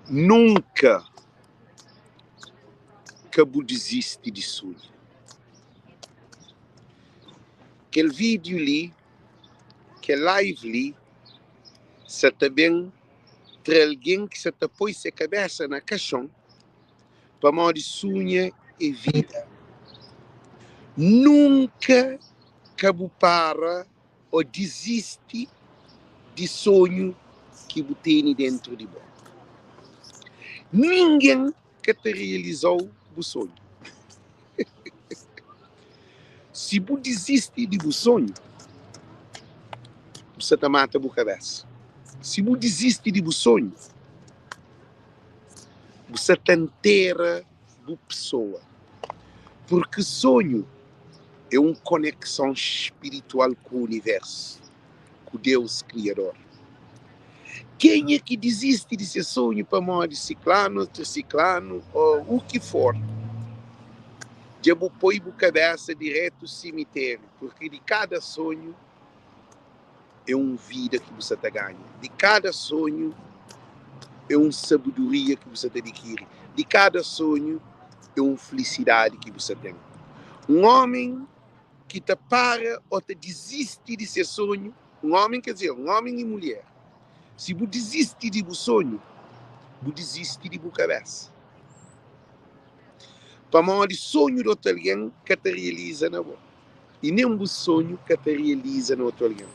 Nunka ka bu dizisti di sunha. Kel vídiu li, kel live li, sa ta ben tra algen ki sa ta poi se kabésa na kaxon pamodi sunha é vida. Nunka ka bu para ô dizisti di sonhu ki bu tene déntu di bo. Ningen ka ta realiza-u bu sonhu. Si bu dizisti di bu sonhu, bu sta ta mata bu kabésa. Si bu dizisti di bu sonhu, bu sta ta ntera bu pesoa. Purki sonhu é un konekson spiritual ku universu, ku Deus Kriador. Kenha ki dizisti di se sonhu pamodi siklanu ô trisiklanu ô u ki for, dja bu poi bu kabésa dirétu simitériu, purki di kada sonhu é un vida ki bu sa ta ganha, di kada sonhu é un sabedoria ki bu sa ta dikiri, di kada sonhu é un filisidadi ki bu sa ten. Un ómi ki ta para ô ta dizisti di se sonhu, un ómi, ker dizer, un ómi i mulher, si bu dizisti di bu sonhu, bu dizisti di bu kabésa. Pamodi sonhu di otu algen ka ta realiza na bo. i nen bu sonhu ka ta realiza na otu algen.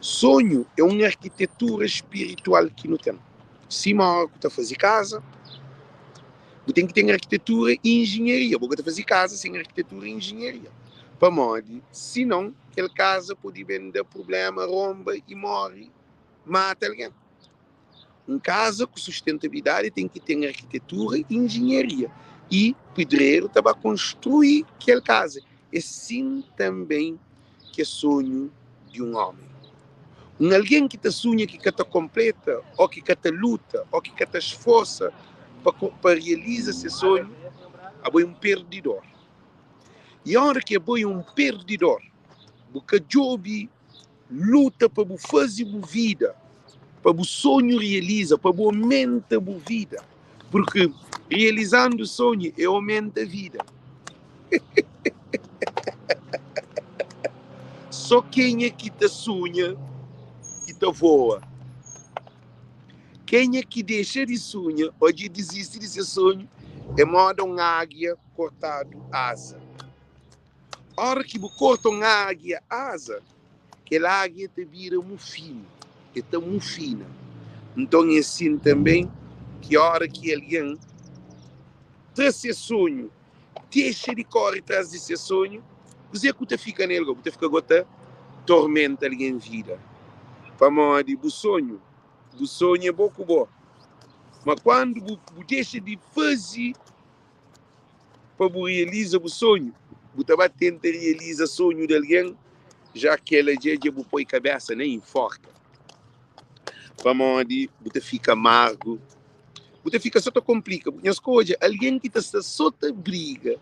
Sonhu é un arkitetura spiritual ki nu ten. Sima óra ku ta faze kaza, bu ten ki ten arkitetura i injinharia. Bu ka ta faze kaza sen arkitetura i injinharia, pamodi sinon kel kaza pode ben da prubléma, ronba i móre, mata algen. Un kaza ku sustentabilidadi ten ki ten arkitetura i injinharia i pedreru ta ba konstrui kel kaza. É sin tanben ki é sonhu di un ómi. Un algen ki ta sunha ki ka ta konpleta ô ki ka ta luta ô ki ka ta sforsa pa realiza se sonhu, abo é un perdidor. I óra ki abo é un perdidor, bu ka djobe Luta pa bu faze bu vida, pa bu sonhu realiza, pa bu omenta bu vida, purki realizandu sonhu é omenta vida. Sô kenha ki ta sunha ki ta voa. Kenha ki dexa di sunha ô dja dizisti di se sonhu é moda un águia kortadu aza. Óra ki bu korta un ágia aza, kel ágia ta bira mufinu, el ta mufina. Nton, é sin tanbê ki óra ki algen tra se sonhu, dexa di kóre tras di se sonhu, kuzê ku ta fika na el gó? Bu ta fika gó ta tormenta algen vida. Pamodi bu sonhu, bu sonhu é bo ku bo. Má kandu bu bu dexa di faze pa bu realiza bu sonhu, bu ta ba tenta realiza sonhu di algen, já kel-la dja dja bu poi kabésa na inforka, pamodi bu ta fika amargu, bu ta fika sô ta konplika. Nhos ka odja algen ki ta sta sô ta briga,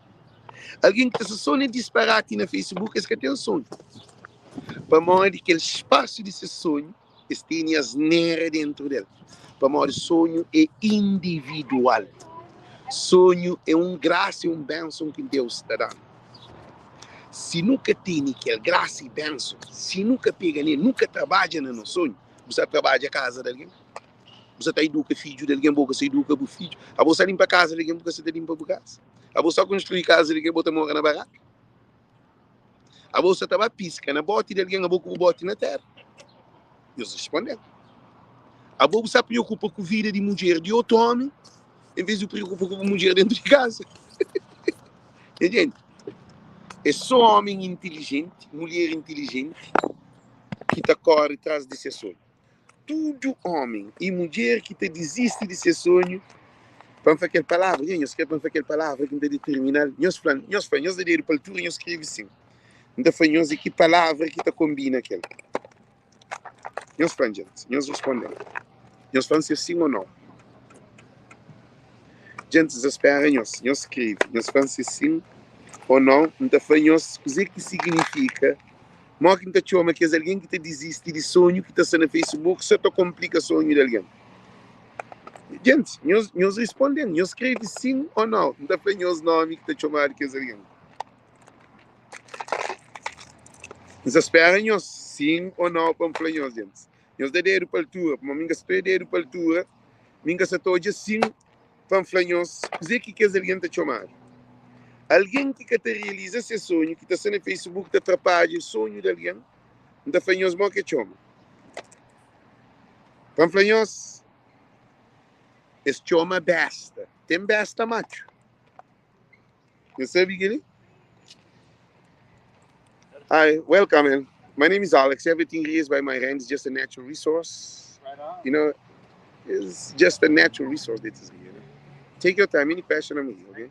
algen ki ta sta sô na disparati na Facebook, es ka ten sonhu, pamodi kel spasu di ses sonhu Es tene asnera dentru del, pamodi sonhu é individual. Sonhu é un grasa i un benson ki Deus ta da-nu. Si nu ka tene kel grasa i benson, si nu ka pega nel, nu ka trabadja na nos sonhu, bu sta trabadja kaza di algen? Bu sta ta iduka fidju di algen, bo ka sta iduka bu fidju? Abo sta limpa kaza di algen, bu ka sta ta limpa bu kaza? Abo sta konstrui kaza di algen, bo ta mora na baraka? Abo sa ta ba piska na boti di algen, abo ku bu boti na tera? Nhos responde-m, Abo bu sa preokupa ku vida di mudjer di otu omi, en ves di bu preokupa ku bu mudjer dentu di kaza. Nha jenti, é so omi intilijenti, mulher intilijenti ki ta kore tras di se sonhu. Tudu omi i mudjer ki ta dizisti di se sonhu, pa N fla kel palavra, nha, nhos kre pa N fla kel palavra ki N ta ditirmina-l? Nhos fla-m, nhos fla, nhos da dedu pa altura, nhos skrebe sin. N ta fla nhos di ki palavra ki ta konbina kel. Nhos fla-m, djentis, nhos responde-m. Nhos fla-m si é sin ô nau. Djentis, N ta spera nhos, nhos skrebe, nhos fla-m si é sin ô nau. N ta fla nhos kuzê ki siginifika Modi ki N ta txoma kes algen ki ta dizisti di sonhu ki ta sta na Facebook sô ta konplika sonhu di algen? Gentis, nhos, nhos responde-m, nhos skrebe sin ô nau. N ta fla nhos nómi ki ta txomadu kes algen. N sta spera nhos sin ô nau pa N fla nhos, gentis. Nhos da dedu pa altura, pamodi mi N ka sta ta oja dedu pa altura, mi N ka sta ta odja sin pa N fla nhos kuzê ki kes algen ta txomadu. Algen ki ka ta realiza se sonhu, ki ta sta na Facebook ta trapadja sonhu di algen, N ta fla nhos mo ke txoma. Pa N fla nhos, es txoma besta. Ten besta matxu. Nhos sabe kel-li? Hi, welcome man. My name is Alex. Everything here is by my hand. It's just a natural resource. You know, it's just a natural resource that is here. You know? Take your time. Any question, I'm here, okay?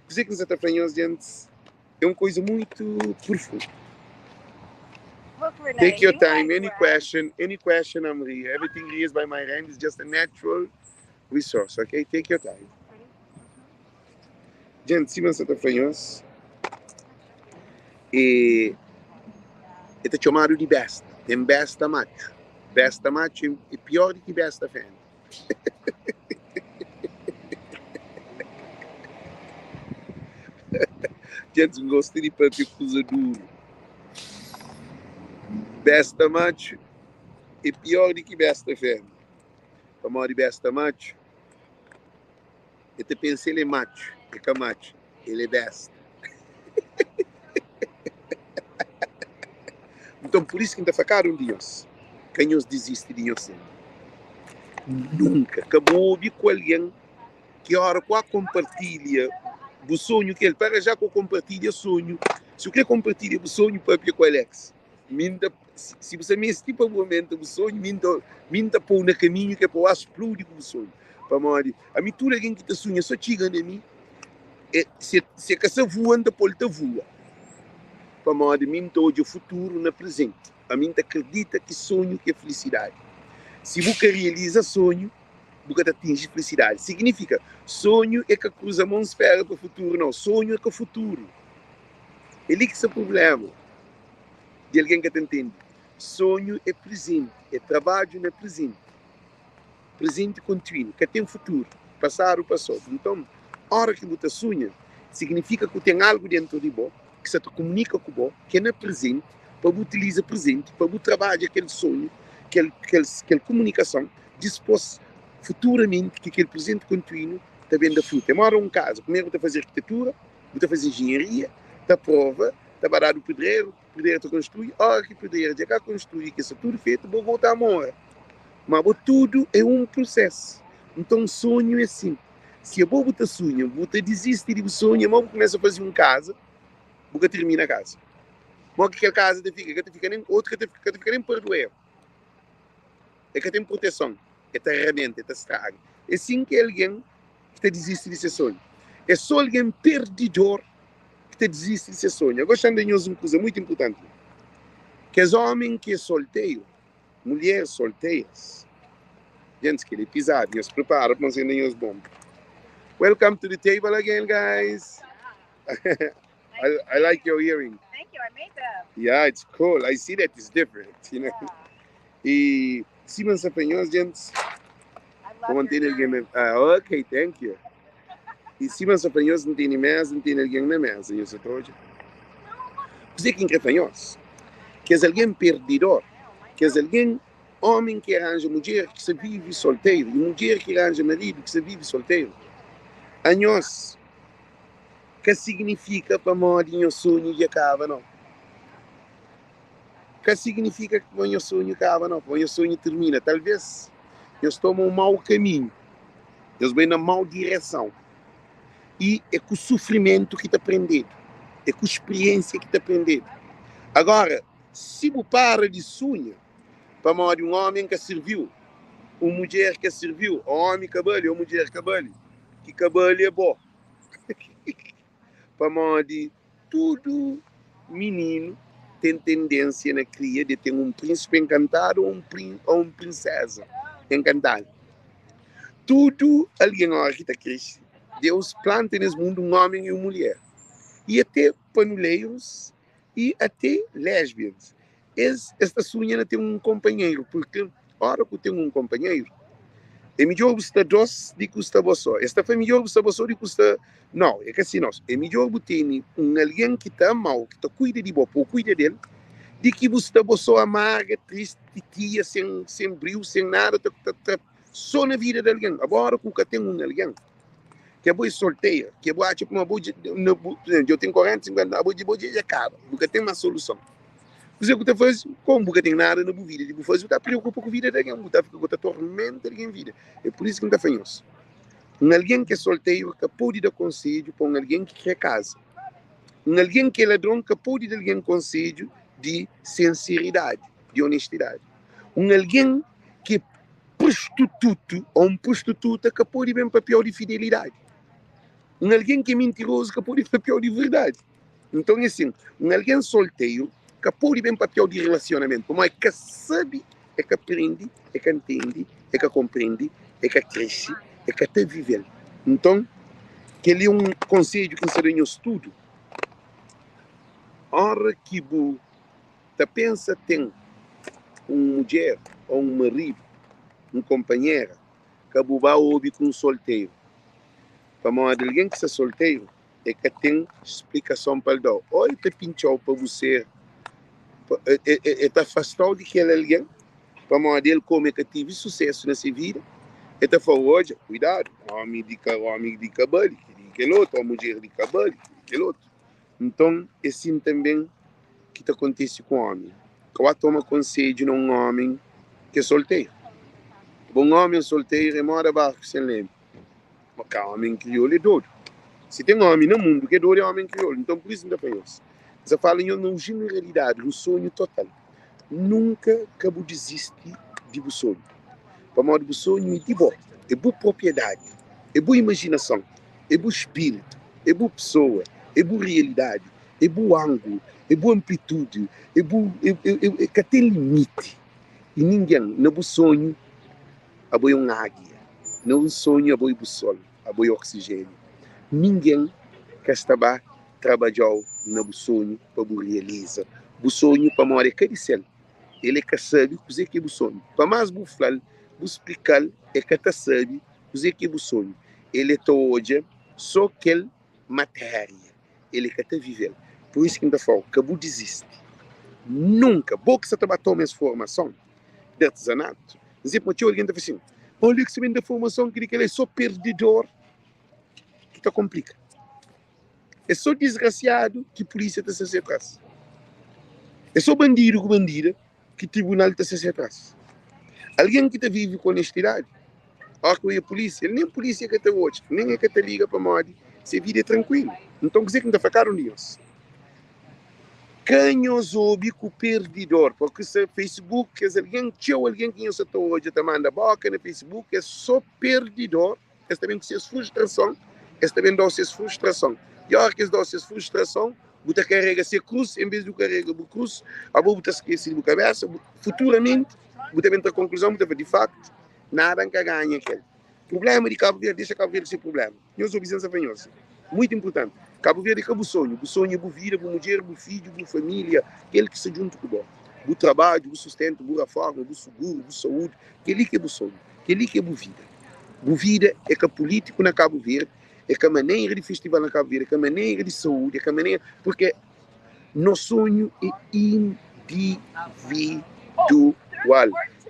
Kuzê ki N sa ta fla nhos, gentis, é un koisa muitu profundu. Look, Renee, Take your you time. like Any red. question, any question, I'm here. Everything here is by my hand. It's just a natural resource, okay? Take your time. Gente, sima N sa ta fla nhos, e, e ta txomadu di besta. Ten besta matxu. Besta matxu é pior di ki besta fémia. Gente, N gosta di papia kuza duru. Besta matxu é pior di ki besta fémia. Pamodi besta matxu, el ta pensa el é matxu, el ka matxu, el é besta. Nton, pur isu ki N ta fla kada un di nhos, ka nhos dizisti di nhos sonhu. Nunka ka bu obi ku algen ki óra ku a konpartilha bu sonhu ku el. Para já ku konpartilha sonhu. Si bu krê konpartilha bu sonhu, pâpia ku Alex. Mi N ta, si bu sta meste pa bu aumenta bu sonhu, mi N ta, mi N ta pô-u na kaminhu ki é pa bu spludi ku bu sonhu. Pamodi ami tudu algen ki ta sunha so txiga na mi, e, si, si e ka sa vua, N ta pô-l ta vua. Pamodi mi N ta odja futuru na prezenti. Ami N ta kridita ki sonhu ki é filisidadi. Si bu ka realiza sonhu, bu ka ta atinji filisidadi. Signifika, sonhu é ka kruza mon spera pa futuru, nau. Sonhu é ka futuru. É li ki sta prubléma di algen ka ta ntende. Sonhu é prezenti, é trabadju na prezenti. Prezenti kontinu, ka ten futuru. Pasadu pasou. Nton, óra ki bu ta sunha, signifika ku ten algu dentu di bo ki sa ta kumunika ku bo, ki é na prezenti, pa bu utiliza prezenti, pa bu trabadja kel sonhu, kel, kel, kel kumunikason. Dispôs, futuramenti, ki kel prezenti kontinu ta ben da frutu. É móda un kaza, primeru bu ta faze arkitetura, bu ta faze enjenharia, ta prova, ta ba dadu pedreru, pedreru ta konstrui, ora ki pedreru dja ka konstrui, ki sta tudu fetu, bo go ta mora. Ma bo tudu é un prusesu. Nton sonhu é sin. Si abo bu ta sunha, bu ta dizisti di bu sonhu, ma bu kumesa faze un kaza, bu ka tirmina kaza. Mo ki kel kaza ta fika? Ka ta fika nen otu ka ta ka ta fika nen pardueru. E ka ten proteson, e ta rabenta, e ta straga. É sin ki algen ki ta dizisti di se sonhu. É sô algen perdidor ki ta dizisti di se sonhu. Agora xa-m da nhos un kuza mutu inpurtanti. Kes ómi ki é solteru, mulheres solteiras, gentis, kel-li é pizadu, nhos pripara pa N da nhos bonba. Welcome to the table again, guys. I like your earring. Thank you. I made them. Yeah, it's cool. I see that it's different, you know. Yeah. E sima N sa fla nhos, gentis, I pa love your mantene algen na earrings. Ah, ok, thank you. E sima N sa fla nhos, N tene mesa, N tene algen na mesa, nhos sa ta odja. Kuzê ki N krê fla nhos? Kes algen perdidor, kes algen, ómi ki ranja mudjer ki sa vive solteru i mudjer ki ranja maridu ki sa vive solteru, anhos ka signifika pamodi nhos sonhu dja kaba, nau. Ka signifika ma nhos sonhu kaba, nau, pamodi nhos sonhu tirmina. Talvês nhos toma un mau kaminhu, nhos bai na mau direson. I é ku sufrimentu ki ta prendedu, é ku spriensia ki ta prendedu. Agora, si bu para di sunha pamodi un omi ka sirviu, un mudjer ka sirviu, ô omi ka bali ô mudjer ka bali, ki ka bali é bo. Pamodi tudu mininu ten tendénsia na kria di ten un prínsipi enkantadu ô un ô un prinséza enkantadu. Tudu algen óras ki ta krese, Deus planta nes mundu un ómi i un mulher. I até panuleirus i até lesbians, es es ta sunha na ten un konpanheru, purki óras ku ten un konpanheru, É midjór bu sta dôs di ki bu sta bo sô. Es ta fla midjór bu sta bo sô di ki bu sta. Nau, é ka si nau. É midjór bu tene un algen ki ta ama-u, ki ta kuida di bo, pa bu kuida di el, di ki bu sta bo sô amarga, tristi, titia, sen sen briu, sen nada, ta ta tra sô na vida di algen. Abo óra ku bu ka ten un algen, ki abo é solteira, ki abo atxa kuma abo dja na bu, pur izénplu, dja bu ten 40, 50 anu, abo dja bo dja kaba, bu ka ten más soluson. Kuzê ku ta faze? Komu bu ka ten nada na bu vida di bu faze, bu ta preokupa ku vida di algen, bu ta fika ku ta tormenta algen vida. É pur isu ki N ta fla nhos, un algen ki é solteru ka pode da konsedju pa un algen ki krê kaza. Un algen ki é ladron ka pode da algen konsedju di sinseridadi, di onestidadi. Un algen ki é prostitutu ô un prostituta ka pode ben papia-u di fidelidadi. Un algen ki é mintirozu ka pode papia-u di verdadi. Nton é sin, un algen solteru ka pode ben papia-u di relasionamentu, pamodi el ka sabe, el ka prende, el ka ntende, el ka konprende, el ka krese, el ka ta vive-l. Nton, kel-li é un konsedju ki N sta da nhos tudu, óra ki bu ta pensa ten un mudjer ô un maridu, un konpanhera, ka bu ba obi ku un solteru, pamodi algen ki sta solteru E ka ten splikason pa el da-u. Ô el ta pintxa-u pa bu ser, el ta afasta-u di kel algen pamodi el kómu el ka tevi susésu na se vida. El ta fla-u, Odja, kuidadu, ómi di ka ómi di ka bali, kel-li i kel otu, ô mudjer di ka bali, kel-li i kel otu. Nton, é sin tanbê ki ta kontise ku ómi. Ka ba toma konsedju na un ómi ki é solteru. Pa un ómi solteru é móda barku sen lémi. Ma ka omi kriolu é dodu. Si ten omi na mundu ki é dodu é omi kriolu. Nton pur isu N ta fla nhos, N sa fala nhos na un jeneralidadi, un sonhu total. Nunka ka bu dizisti di bu sonhu. Pamodi bu sonhu é di bo, é bu propriedadi, é bu imajinason, é bu spiritu, é bu pesoa, é bu rialidadi, é bu angulu, é bu anplitudi, é bu, é, ka ten limiti. I ningen na bu sonhu Abo é un águia Na un sonhu abo é bu sol Abo é oxigéniu Ningen ka sta ba trabadja-u na bu sonhu Pa bu realiza bu sonhu Pamodi é ka di sel El é ka sabe kuzê ki é bu sonhu Pa más bu fla-l, bu splika-l É ka ta sabe kuzê ki é bu sonhu El é ta odja sô kel matéria El é ka ta vive-l Pur isu ki N ta fla-u, ka bu dizisti Nunka! Bo ki sa ta ba toma es formason di artizanatu. N sibi ma txeu algen ta fla sin, Olha ki sa ben da formason ki di kel-la é sô perdidor ki ta konplika. É sô disgrasiadu ki pulísia ta sta se tras. É sô bandidu ku bandida ki tribunal ta sta se tras. Algen ki ta vive ku onestidadi, óras ki odja pulísia, el nen pulísia ka ta odja, nen el ka ta liga pamodi se vida é trankuilu. Nton, kuzê ki N ta fla kada un di nhos? Ka nhos obi ku perdidor, porque se Facebook kes algen, txeu algen ki nhos sa ta odja ta manda boka na Facebook é so perdidor, es ta ben ku ses frustrason, es ta ben dau ses frustrason, e ora ki es dau ses frustrason, bu ta karega se krus en vez di bu karega bu krus, abo bu ta skese di bu kabesa, futuramenti bu ta ben tra konkluzon, bu ta fla di faktu nada nka ganha kel prublema di Kabu Verdi, dexa Kabu Verdi se prublema. Nhos obi sen sa fla nhos. Muitu inpurtanti. Kabu Verdi é ka bu sonhu. Bu sonhu é bu vida, bu mudjer, bu fidju, bu familia, kel ki sta djuntu ku bo. Bu trabadju, bu sustentu, bu raforma, bu suguru, bu saúdi. Kel-li ki é bu sonhu. Kel-li ki é bu vida. Bu vida é ka pulítiku na Kabu Verdi, é ka manera di festival na Kabu Verdi, é ka manera di saúdi, é ka manera. Purke nos sonhu é individual.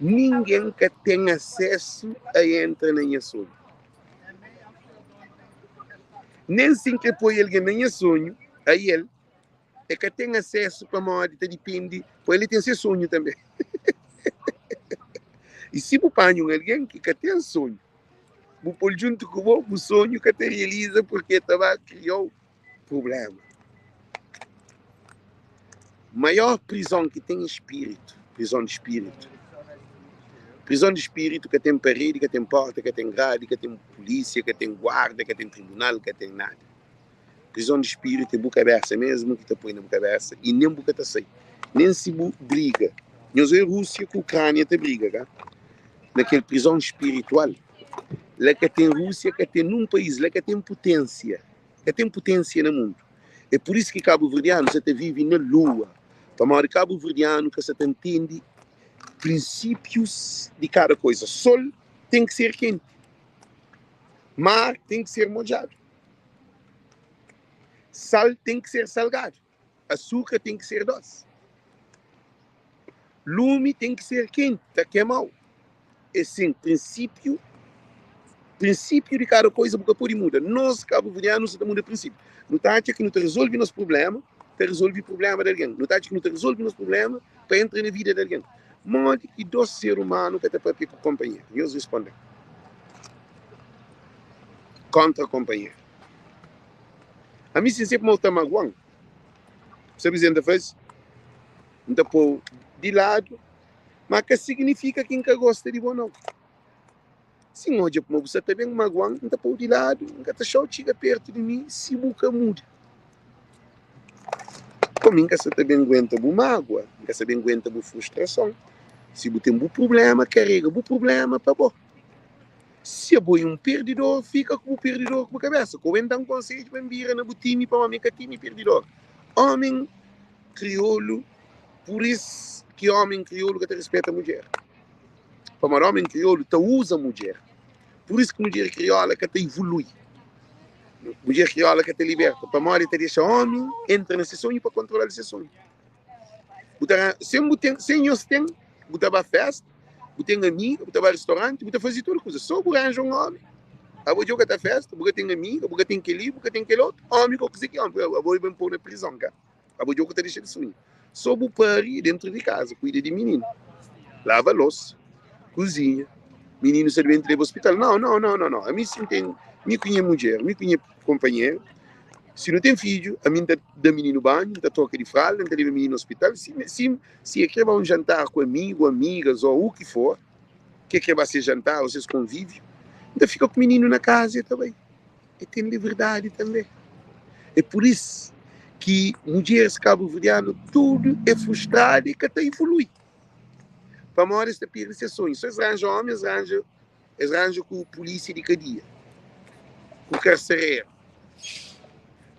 Ningen ka ten asesu a entra na nha sonhu. Nen si N kre poi algen na nha sonhu, ael e ka ten asesu pamodi ta dipende, po el ten se sonhu tanbe. I si bu panha un algen ki ka ten sonhu, bu pô-l djuntu ku bo, bu sonhu ka ta realiza purke el ta ba kria-u prubléma. Maior prizon ki ten é spiritu, prizon di spiritu. Prizon di spiritu ka ten paredi, ka ten porta, ka ten gradi, ka ten pulisia, ka ten guarda, ka ten tribunal, ka ten nada. Prizon di spiritu é bu kabesa mesmu ki ta poi na bu kabesa i nen bu ka ta sai. Nen si bu briga. Nhos oi Rúsia ku Ukrânia ta briga, ka? Na kel prizon spiritual la ka ten Rúsia, ka ten nun país, la ka ten puténsia. Ka ten puténsia na mundu. É pur isu ki kabuverdianu sa ta vive na lua, pamodi kabuverdianu ka sa ta ntende prinsípius di kada koisa. Sol. ten ki ser kenti, mar ten ki ser modjadu, sal ten ki ser salgadu, asukra ten ki ser dosi, lumi ten ki ser kenti, ta kema-u. É sin, prinsípiu, prinsípiu di kada koiza bu ka pode muda. Nos kabuverdianu nu sa ta muda prinsípiu. Nu ta atxa ki nu ta rezolve nos prubléma ta rezolve prubléma di algen. Nu ta atxa ki nu ta rezolve nos prubléma pa entra na vida di algen. Modi ki dos ser umanu ka ta papia ku konpanheru? Nhos responde-m. Kontra konpanheru. Ami si N se pamodi bu ta magua-m, sabe kuzê N ta faze? N ta pô-u di ladu. Má ka siginifika ki N ka gosta di bo, nau. Si N odja kuma bu sta ta ben magua-m, N ta pô-u di ladu, N ka ta xa-u txiga pértu di mi si bu ka muda. Pa mi, N ka sta ta ben guenta bu mágua, N ka sta ben guenta bu frustrason. Si bu ten bu prubléma, karega bu prubléma pa bo. Si abo é un pirdidor, fika ku bu pirdidor ku bu kabésa. Ka bu ben da-m konsedju pa N bira na bu timi, pamodi mi é ka timi pirdidor. Ómi kriolu. Pur is ki omi kriolu ka ta rispeta mudjer. Pamodi omi kriolu ta uza mudjer. Pur is ki mudjer kriola ka ta ivului. Mudjer kriola ka ta liberta. Pamodi ta dexa omi entra na se sonhu pa kontrola-l se sonhu. Bu ta, sen bu ten, sen nhos ten, bu ta ba festa, bu ten amiga, bu ta ba restauranti, bu ta faze tudu kuza. So bu ranja un omi, abo dja bu ka ta festa, bu ka ten amiga, bu ka ten keli, bu ka ten kel otu. Omi ko kuze ki omi, abo i ben pô na prizon ka. Abo djogu ta dexa di sunha. So bu pari dentru di kaza, kuida di mininu, lava los, kuzinha, mininu sta duenti leba ospital. Nau, nau, nau, nau, nau. Ami si N ten, mi ku nha mudjer, mi ku nha kunpanheru, si nu ten fidju, ami N ta da mininu banhu, N ta troka di fralda, N ta leba mininu ospital. Si, si, si e kre ba un jantar ku amigu, amigas o u ki for, ke kre ba se jantar o ses konvíviu, N ta fika ku mininu na kaza e ta bai. E ten liberdadi tanbe. É pur is ki mudjeris kabuverdianu tudu é frustradu e ka ta ivolui. Pamodi es ta pirdi ses sonhu. So es ranja omi, es ranja es ranja ku pulisia di kadia, ku karsereru.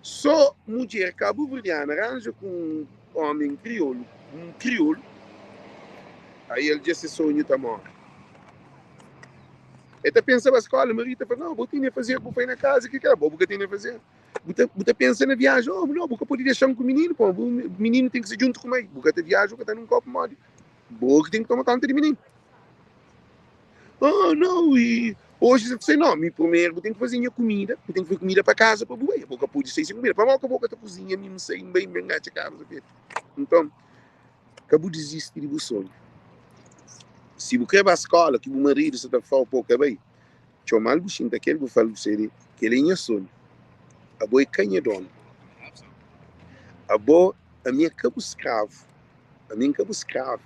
So mudjer kabuverdiana ranja ku un omi kriolu, un kriolu, ai el dja se sonhu ta more. El ta pensa ba skola, Maria ta fla, Nau, bo tene fazer, bu pai na kaza, ki kela, bo bu ka tene fazer. Bu ta, bu ta pensa na viaja, oh, nau, bu ka pode dexa-m ku mininu, pô, bu, mininu ten ki ser djuntu ku mai. Bu ka ta viaja, bu ka ta nun kopu modi. Bo ki ten ki toma konta di mininu. Oh, nau, i oji sa fla, nau, mi primeru bu ten ki faze nha kumida, bu ten ki faze kumida pa kaza pa bu bai. Bo ka pode sai sen kumida. Pamodi ka bo ka ta kuzinha, mi N sai, N bai, N ben atxa kaza fetu. Nton, Ka bu dizisti di bu sonhu. Si bu krê ba skóla ki bu maridu sta ta fla-u pa bu ka bai, txoma-l bu xinta ku el bu fla-l bu sede, Kel-li é nha sonhu. Abo é ka nha dónu. Abo, ami é ka bu skravu. Ami N ka bu skravu.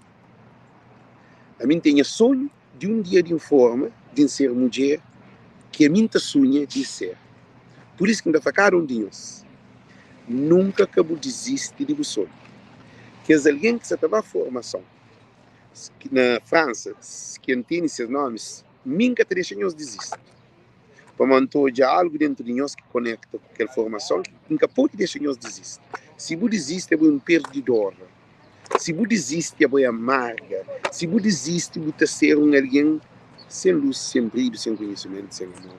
Ami N ten nha sonhu di un dia di N forma, di N ser mudjer ki ami N ta sunha di ser. Pur isu ki N ta fla kada un di nhos, nunka ka bu dizisti di bu sonhu. Kes algen ki sa ta ba formason na Fransa, ki N tene ses nomis, mi N ka ta dexa nhos dizisti. Pamodi N ta odja algu dentu di nhos ki konekta ku kel formason ki N ka pode dexa nhos dizisti. Si bu dizisti, abo é un perdidor. Si bu dizisti, abo é amarga. Si bu dizisti, bu ta ser un algen sen lus, sen brilhu, sen konhisimentu, sen amor.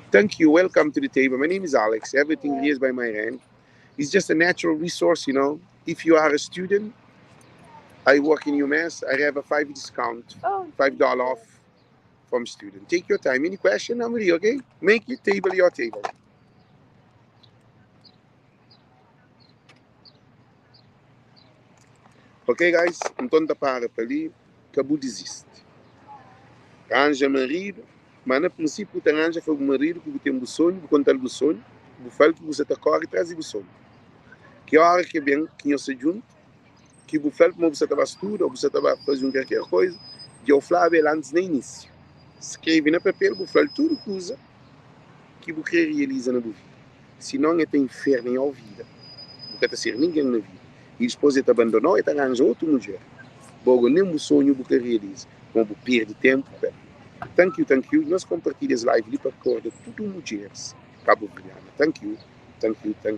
Thank you, welcome to the table. My name is Alex. Everything here is by my hand. It's just a natural resource, you know. If you are a student, I work in UMass, I have a 5 discount, Oh, $5 off from student. Take your time. Any question, I'm ready, okay? Make your table your table. Ok guys, nton ta para pa li, ka bu dizisti. Ranja maridu, ma na prinsipiu bu ta ranja fla bu maridu ki bu ten bu sonhu, bu kontal bu sonhu, bu fal ki bu sa ta kori tras di bu sonhu. Ki ora ki ben ki nhos sta djuntu, ki bu fla-l kuma bu sa ta ba studa o bu sa ta ba faze un kalker koiza, dja u flaba el antis na inisiu. Skrebe na papel, bu fla-l tudu kuza ki bu kre rializa na bu vida. Sinon e ta inferniau vida, bu ka ta ser ningen na vida. I dispos e ta bandonau, e ta ranja otu mudjer. Bogo nen bu sonhu bu ka rializa, kuma bu pirdi tenpu ku el. Thank you, thank you. Nhos konpartilha es live li pa korda tudu mudjeris kabuverdiana. Thank you, thank you, thank you.